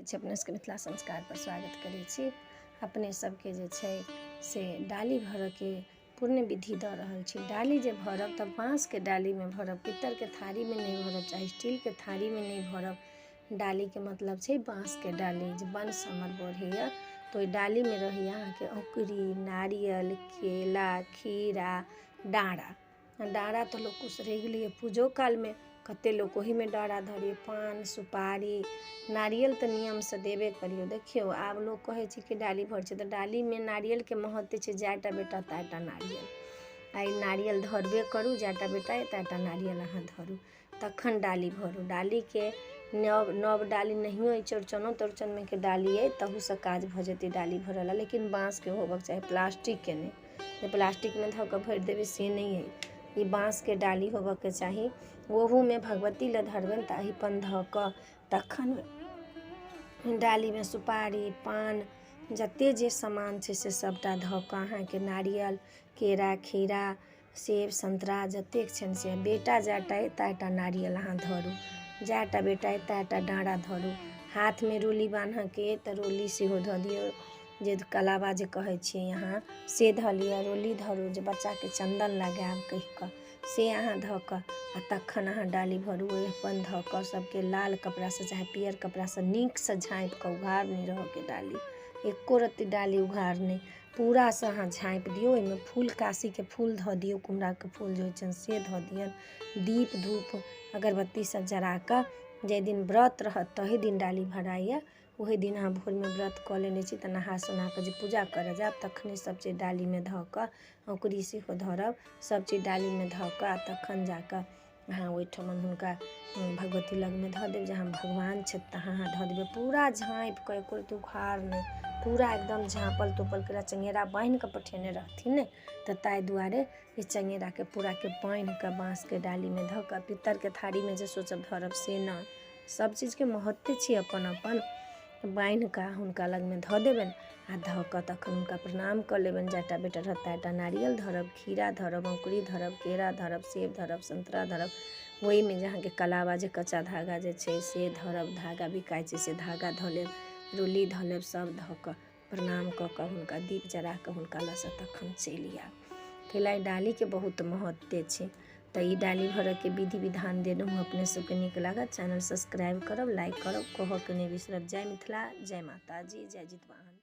छी। अपने सबके मिथिला संस्कार पर स्वागत करै छी। अपने सबके जे छै से डाली भरऽके पूर्ण विधि दऽ रहल छी। डाली जे भरब तऽ बाँसके डालीमे भरब, पित्तरके थारीमे नहि भरब, चाहे स्टीलके थारीमे नहि भरब। डालीके मतलब छै बाँसके डाली जे वंश हमर बढ़ैए, तऽ ओहि डालीमे रहैए अहाँके औकरी, नारियल, केला, खीरा, डाँरा। डाँरा तऽ लोक उसरगि लैए पूजो कालमे, कते लोक ओहिमे डाँरा धरैए। पान सुपारी नारियल तऽ नियमसँ देबे करियौ। देखियौ, आब लोक कहै छै कि डाली भरै छै तऽ डालीमे नारियलके महत्व छै। जाए टा बेटा ताए टा नारियल। आ ई नारियल धरबे करू, जाए टा बेटा अइ ताए टा नारियल अहाँ धरू, तखन डाली भरू। डालीके नव नव डाली नहियो अइ, चौड़चनो तौड़चनमे के डाली अइ, तहूसँ काज भऽ जेतै डाली भरऽ लए, लेकिन बाँसके होबक चाही, प्लास्टिकके नहि। जे प्लास्टिकमे धऽ कऽ भरि देबै से नहि अइ, ई बाँसके डाली होबऽके चाही। ओहूमे भगवती लए धरबनि तऽ अहिपन धऽ कऽ, तखन डालीमे सुपारी पान जते जे सामान छै से सभटा धऽ कऽ, अहाँके नारियल, केरा, खीरा, सेब, संतरा जतेक छनि से। बेटा जाए टा अइ ताए टा नारियल अहाँ धरू, जाए टा बेटा अइ ताए टा डाँरा धरू। हाथमे रोली बान्हऽके तऽ रोली सेहो धऽ दियौ, जे कलाबा जे कहै छियै अहाँ से धऽ लिअ, रोली धरू। जे बच्चाके चन्दन लगायब कहि कऽ से अहाँ धऽ कऽ आ तखन अहाँ डाली भरू। अहिपन धऽ कऽ सभके लाल कपड़ासँ चाहे पियर कपड़ासँ नीकसँ झाँपि कऽ, उघार नहि रहऽके डाली, एको रत्ती डाली उघार नहि, पूरासँ अहाँ झाँपि दियौ। ओहिमे फूल, काशीके फूल धऽ दियौ, कुम्हराके फूल जे होइ छनि से धऽ दियौन। दीप धूप अगरबत्ती सब जरा कऽ, जाहि दिन व्रत रहत ताहि दिन डाली भराइए। ओहि दिन अहाँ भोरमे व्रत कऽ लेने छी तऽ नहा सोना कऽ जे पूजा करऽ जायब तखने सभचीज डालीमे धऽ कऽ, औँकुरी सेहो धरब, सभचीज डालीमे धऽ कऽ आ तखन जा कऽ अहाँ ओहिठमन हुनका भगवती लगमे धऽ देब, जहाँ भगवान छथि तहाँ अहाँ धऽ देबै। पूरा झाँपि कऽ, एको रत्ती उघार नहि, पूरा एकदम झाँपल तोपल कऽ। चङ्गेरा बान्हि कऽ पठेने रहथिन ने, तऽ ताहि दुआरे ई चङ्गेराके पूराके बान्हि कऽ बाँसके डालीमे धऽ कऽ। पित्तरके थारीमे जे सोचब धरब से नहि, सभ चीजके महत्व छै अपन अपन। बान्हि कऽ हुनका लगमे धऽ देबनि आ धऽ कऽ तखन हुनका प्रणाम कऽ लेबनि। जाए टा बेटा रहत ताए टा नारियल धरब, खीरा धरब, औँकुरी धरब, केरा धरब, सेब धरब, संतरा धरब। ओहिमे जे अहाँके कलावा, जे कच्चा धागा जे छै से धरब, धागा बिकाइ छै से धागा धऽ लेब, रोली धऽ लेब, सभ धऽ कऽ प्रणाम कऽ कऽ हुनका दीप जरा कऽ हुनका लगसँ तखन चलि आयब। ताहि लए डालीके बहुत महत्व छै। तऽ ई डाली भरऽके विधि विधान देलहुँ, अपने सबके नीक लागत। चैनल सब्सक्राइब करब, लाइक करब, कहऽके नहि बिसरब। जय मिथिला, जय माताजी, जय जितवाहन।